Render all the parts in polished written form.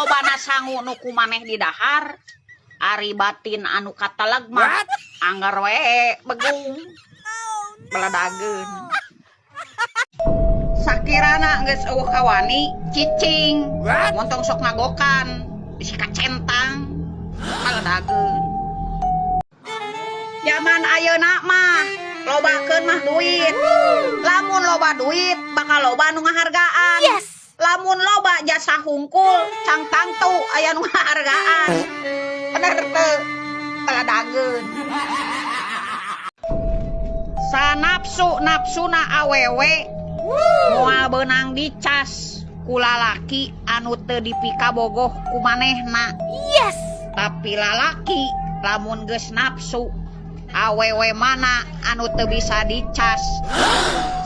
Lobana sangu nu ku maneh didahar, ari batin anu kateleg mah angger we begung. Beledageun. Sakirana geus euweuh kawani, cicing. Montong sok ngagokan, bisi kacentang. Beledageun. Zaman ayeuna mah lobakeun mah duit. Lamun loba duit bakal loba nu ngahargaan. Yes. Lamun loba jasa hungkul, can tangtu aya nu ngahargaan. Bener teu? Beledageun. Sanapsu napsuna awewe moal beunang dicas ku lalaki anu teu dipikabogoh ku manehna. Yes. Tapi lalaki lamun geus nafsu, awewe mana anu teu bisa dicas,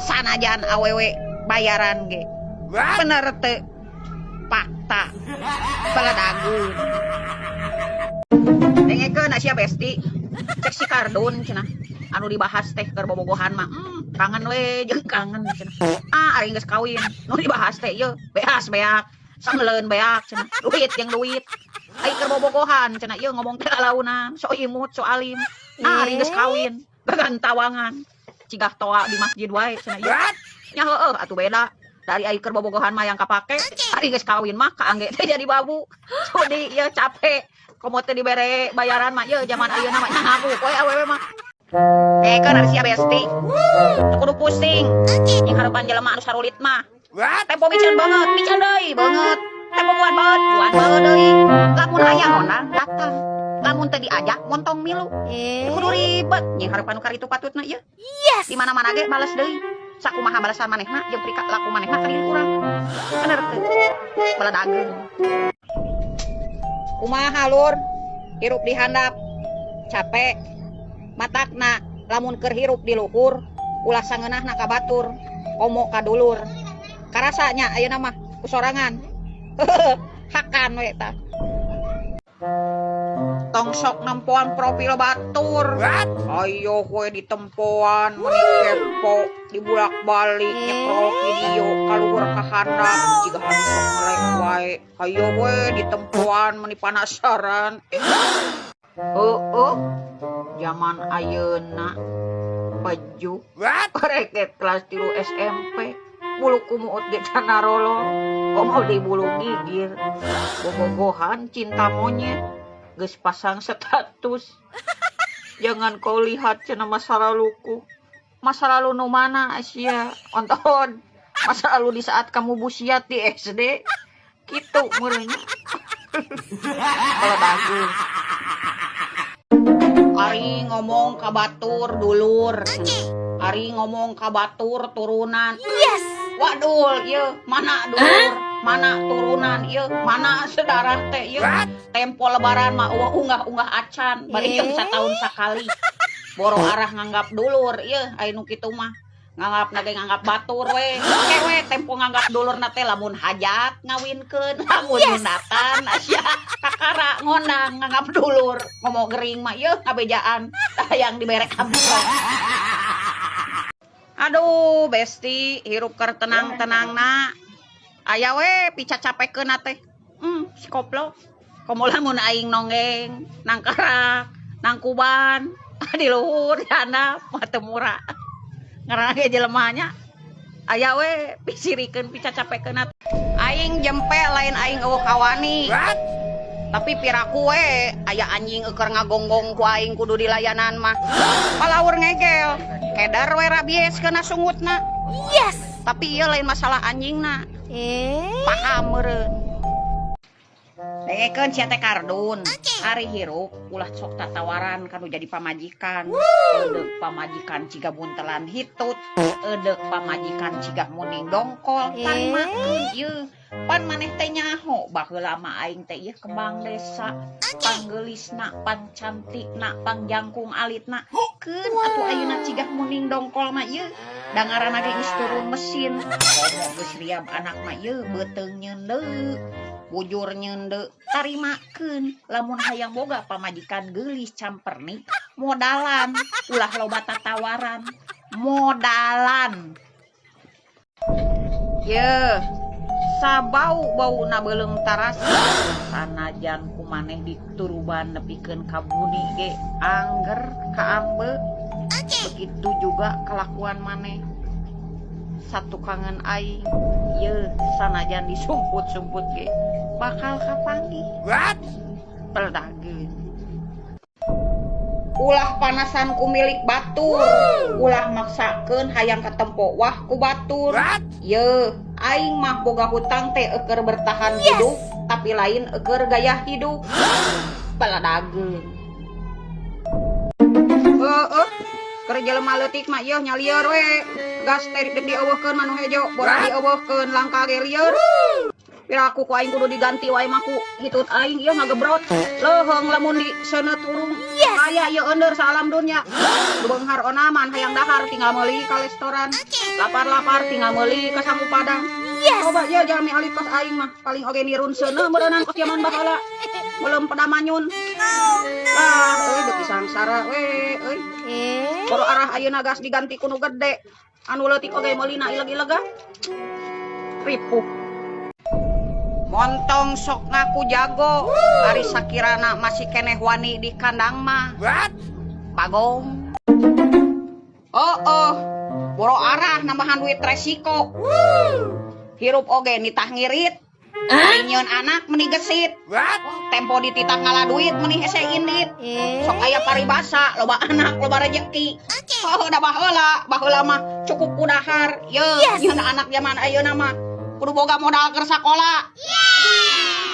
sanajan awewe bayaran ge. Bener teu? Fakta. Beledageun. Dengekeun sia, Besti. Cek si Kardun cenah. Anu dibahas teh keur bobogohan mah, kangen we jeung kangen cenah. Ah, ari geus kawin, nu dibahas teh ieu beas beak, sangleun beak cenah, duit jeung duit. Ai keur bobogohan cenah ieu ngomong teh lalaunan, so imut, so alim. Nah, ari geus kawin, gagantawangan. Cigah toa di masjid wae cenah ieu. Nya heueuh atuh beda. Dari ai keur bobogohan mah yang kapake, ari geus kawin mah kaangge teh jadi babu. Sudi ieu capek. Komo teh dibere bayaran mah ieu zaman ayeuna mah nyabu we awewe mah. Eh kan ari sia, Besti. Teu kudu pusing. Jeung harepan jelema anu sarulit mah. Tempo miceun beungeut, miceun deui beungeut. Tempo buat beut, buat beut deui. Lamun hayang ngondang datang. Lamun teu diajak montong milu. Teu kudu ribet jeung harepan nu karitu patutna ieu. Yes. Di mana-mana ge bales deui. Sakumaha balasan manehna jeung laku manehna ka diri urang. Bener teu? Beledageun. Kumaha, Lur? Hirup di handap. Capek. Matakna lamun keur hirup di luhur, ulah sangeunahna ka batur, komo ka dulur. Karasanya ayeuna mah ku sorangan. Hakan we tah. Tong sok nempoan profil batur. Ayo we ditempoan, meuni kepo, dibulak-balik, nyekrol video kaluhur ka handap, jiga anu sok ngelek wae. Ayo we ditempoan, meuni panasaran. Heueuh, zaman ayeuna peju. Reket kelas 3 SMP, bulu kumuut ge can narolol, komo di bulu gigir. Bobogohan cinta monyet, geus pasang status. "Jangan kau lihat," cenah, "masa laluku." Masa lalu nu mana sia? Onton. Masa lalu di saat kamu busiat di SD. Kitu meureun nya. Kalau bagus. Ari ngomong ka batur dulur. Ari ngomong ka batur turunan. Yes. Waduh, ieu mana dulur, mana turunan ieu, mana sedarah teh ieu. Tempo Lebaran mah euweuh unggah-unggah acan, bari jeung sataun sakali. Boro arah nganggap dulur ieu, aya nu kitu mah. Nganggapna ge nganggap batur we. Oke we tempo nganggap dulurna teh lamun hajat ngawinkeun, lamun nyunatan sia kakara ngondang nganggap dulur. Ngomong gering mah ieu ngabejaan hayang dibere amplop. Aduh, Besti, hirup keur tenang-tenangna. Aya we picacapekeunna teh. Si koplo. Komo lamun aing nonggeng, nangkarak, nangkuban, di luhur, di handap, mah teu murah. Ngaranna ge jelema nya. Aya we pisirikeun picacapekeunna. Aing jempe lain aing euweuh kawani. Tapi piraku we aya anjing eueur ngagonggong ku aing kudu dilayanan mah. Palaur ngegel, kedar we rabies kena sungutna. Yes. Tapi ieu lain masalah anjingna. Eh. Paham meureun. Dengekeun sia teh, Kardun. Ari hirup ulah sok tatawaran kanu jadi pamajikan. Eudek pamajikan ciga buntelan hitut, eudek pamajikan ciga muning dongkol, tarimakeun ieu. Pan maneh teh nyaho baheula mah aing teh ieu kembang desa, panggeulisna, pancantikna, pangjangkung alitna. Keun atuh ayeuna ciga muning dongkol mah ieu. Da ngaranna ge geus turun mesin. Komo geus riab anak mah ieu beuteung nyeundeu, bujur nyeundeu, tarimakeun. Lamun hayang boga pamajikan geulis camperni, modalan, ulah loba tatawaran, modalan. Yeuh, Sabau-bauna beuleum tarasi sanajan ku maneh dituruban nepikeun ka buni ge angger kaambe. Begitu juga kelakuan maneh satukangan aing yeuh sanajan disumput-sumput ge bakal kapanggih. What? Peldageun. Ulah panasan ku milik batur, ulah maksakeun hayang katempo wah ku batur. What? Yeuh, aing mah boga hutang teh eukeur bertahan hidup, tapi lain eukeur gaya hidup. Peladageun. Heueuh, keur jelema leutik mah ieu nya lieur we. Gas teh deuk dieuweuhkeun mah nu hejo, borak dieuweuhkeun langka ge lieur. Piraku ku aing kudu diganti wae mah ku hitut aing ieu ngagebrot. Leuheung lamun di seuneut hurung. Aya ieu eundeur saalam dunya. Nu beunghar onaman hayang dahar tinggal meuli ka restoran. Lapar-lapar tinggal meuli ka sangu padang. Coba ieu jalmi alit kos aing mah paling oge nirun seuneu meureunan kos jaman baheula. Belum pedamanyun. Lah euy beuki sangsara we euy. Boro arah ayeuna gas diganti ku nu gede. Anu leutik oge meulina ileg-ilega. Ripuh. Montong sok ngaku jago, ari sakirana masih keneh wani di kandang mah. What? Bagong. Oh oh, boro arah nambahan duit resiko. Hirup oge nitah ngirit. Ari nyieun anak meni gesit. What? Tempo dititah ngala duit meni hese indit. Sok aya paribasa, loba anak, loba rejeki. Oh, da baheula, baheula mah cukup ku dahar. Yeuh, nyieun anak zaman ayeuna mah kudu boga modal keur sakola.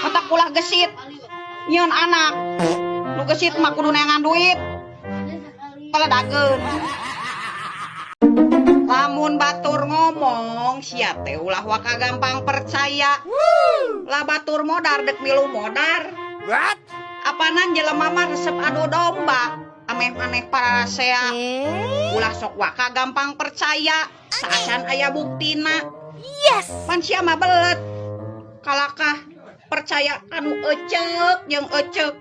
Matak ulah gesit. Nyieun anak. Nu gesit mah kudu neangan duit. Peledageun. Lamun batur ngomong sia teh ulah waka gampang percaya. Lah batur modar dek milu modar. What? Apanan jelema mah resep adu domba. Ameh maneh parasea. Ulah sok waka gampang percaya. Saacan aya buktina. Pan sia mah belet. Kalakah percaya anu ecek jeung ecek.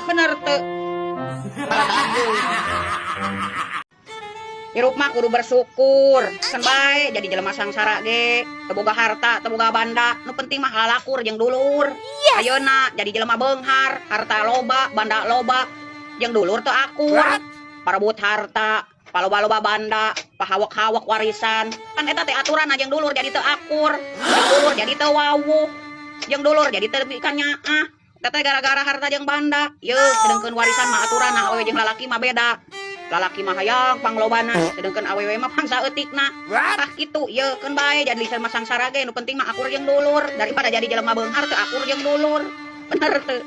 Bener teu? Hirup mah kudu bersyukur. Kan bae jadi jelema sangsara ge, teu boga harta, teu boga banda, nu penting mah lalakur jeung dulur. Ayeuna jadi jelema beunghar, harta loba, banda loba, jeung dulur teu akur. What? Parebut harta, paloba-loba banda, pahawak-hawak warisan. Kan eta teh aturan jeung dulur jadi teu akur, jeung dulur jadi teu wawuh, jeung dulur jadi teu bikanyaah. Eta teh gara-gara harta jeung banda. Yeuh, sedengkeun warisan mah aturan awewe jeung lalaki mah beda. Lalaki mah hayang panglobana, sedengkeun awewe mah pangsaeutikna. What? Tah kitu, yeuh keun bae jadi jelema sangsara ge nu penting mah akur jeung dulur daripada jadi jelema beunghar teu akur jeung dulur. Bener teu?